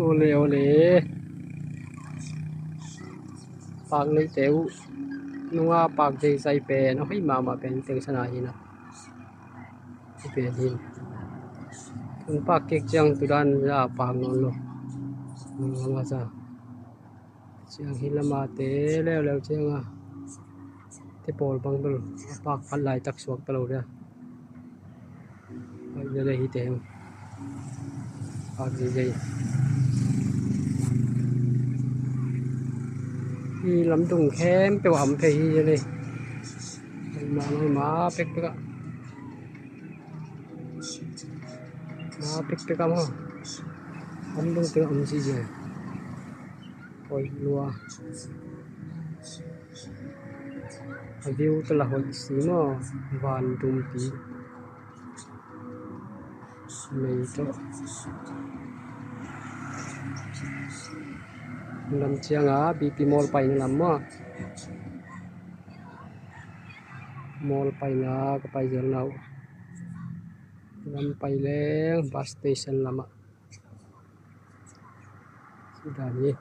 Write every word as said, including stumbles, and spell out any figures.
Ole, ole. Paak neite uh nunga paak zeizai pen a hoih mahmah pen tengsan a hi na. Hi pen hi. Tun paak kik ciang tudan za paak nawn lo. Nunga za. Ciang hi lama te leuleu cianga te pawl bang bel a paak phat laitak suak ta lo dia. Paak zeizai hi te heng. Paak zeizai. Hi lamdung khempeuh a om phei hi zeizai. Mah mah mah pekpek ah. Mah pekpek ah maw. Lamdung teng a om zeizai. Hoih lua. A view tawh la hoih si maw. Van dum pi. Mei tawh. Lam cianga B P mall paina lam maw. Mall paina ka pai zel nau. Lam pai leng bus station lamah. Sudan hi.